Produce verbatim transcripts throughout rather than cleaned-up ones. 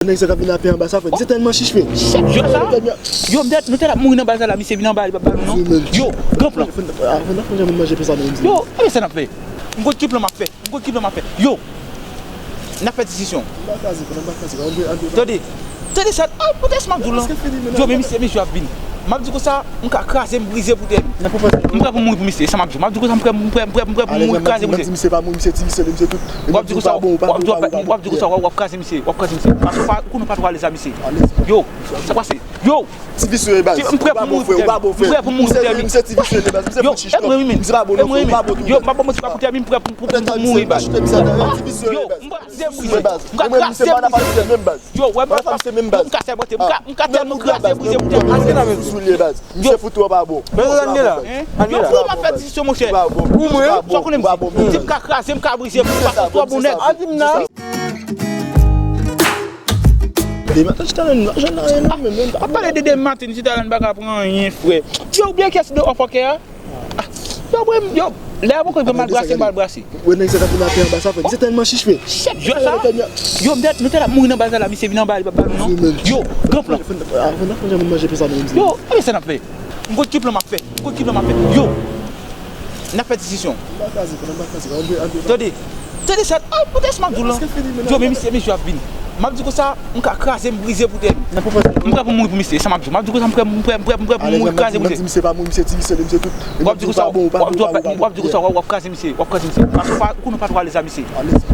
Nèg sa k ap vin apre anba sa, frè. Misye tèlman chich, frè. Chèf, jwè sa. Yo, m tèt, nou tèt ap mouri nan baz la, misye vin anba, li p ap ba nou, non. Yo, gran plan. Yo, e sa n ap fè. M konn ki plan m ap fè. M konn ki plan m ap fè. Yo, n ap fè diskisyon. Tande, tande sa, ah, poutèt m ap di w lan. Yo, men misye, misye ap vin. M ap di konsa, m ka kraze, m brize pou tèt. M prè pou mouri pou misye, sa m ap di w. M ap di konsa, m prè, m prè, m prè, m prè pou mouri, kraze, brize. Misye pa mouri, misye ti visye, misye tout. W ap di konsa, w ap di konsa, w ap kraze misye, w ap kraze misye. Paske w pa, ou konnen w pa twò alèz a misye. Yo, sa pase. Yo, ti visye baz. M prè pou mouri pou tèt. M prè pou mouri pou tèt. Misye ti visye baz. Misye fout chich. Yo, e mwen wi menm. Misye pa bon non, frè, ou pa bon tou. Yo, m pa bon, mwen ti pa pou tèt, m prè pou, pou, pou mouri baz. Yo, m prè pou tèt, m prè pou tèt. Yo, m ka kraze, brize. Yo, wè, m ka, m ka tèlman kraze, brize pou tèt. Misye fout twò baz. Misye fout twò pa bon. Yo, pou m ap fè diskisyon, monchè. Ou mwen? Sa konnen m di. M di m ka kraze, m ka brize, m pa fout twò bon nèg. Demen maten, ti talè, nou pa jwenn anyen non, menm, menm pa. Ap pale de demen maten, ti talè, n pa ka pran anyen, frè. Yo, oubyen kiyès de ofòkè a? Yo, mwen, yo, lè a poko rive, m al brase, m al brase. Wè nèg sa k ap vin apre anba sa, frè. Misye tèlman chich, frè. Chèf, jwè sa. Yo, m tèt, nou tèt ap mouri nan baz la, misye vin anba, li p ap ba nou, non. Yo, gran plan. Yo, e sa n ap fè. M konn ki plan m ap fè. M konn ki plan m ap fè. Yo, n ap fè diskisyon. Tande, tande sa, ah, poutèt m ap di w lan. Yo, men misye, misye ap vin. M ap di konsa, m ka kraze, m brize pou tèt. M prè pou mouri pou misye, sa m ap di w. M ap di konsa, m prè, m prè, m prè, m prè pou mouri, kraze, brize. Misye pa mouri, misye ti visye, misye tout. W ap di konsa, w ap di konsa, w ap, w ap di konsa, w ap kraze misye, w ap kraze misye. Paske w pa, ou konnen w pa twò alèz a misye.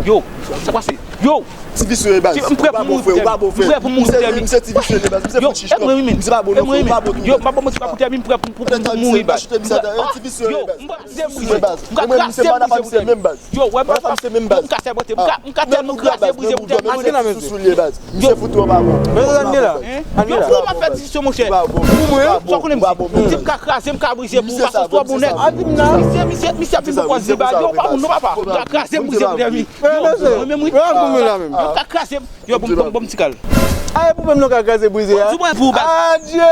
Yo, sa pase. Yo, ti visye baz. M prè pou mouri pou tèt. M prè pou mouri pou tèt. Misye ti visye baz. Misye fout chich. E mwen wi menm. Misye pa bon non, frè, ou pa bon tou. Yo, m pa bon, mwen ti pa pou tèt, m prè pou, pou, pou mouri baz. Yo, m prè pou tèt, m prè pou mouri baz. M ka kraze, brize pou tèt. Yo, wè, m pa, m ka sèmante, m ka, m ka tèlman kraze, brize pou tèt. Misye fout twò pa bon. Yo, pou m ap fè diskisyon, monchè. Ou mwen? Sa konnen m di. M di m ka kraze, m ka brize pou ou, paske ou twò bon nèg. Misye, misye, misye ap vin pou pòz li ba. Yo, pa moun non, papa. M ka kraze, brize pou tèt. Yo, mwen menm wi. Yo, m ka kraze. Yo, bon, bon, bon, ti kal. Aye, pou mwen, nou ka kraze, brize a. Di mwen pou ou, baz. Adye!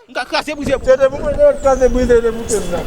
M ka kraze, brize pou. Se te pou mwen, nou kraze, brize, te pou tèt la.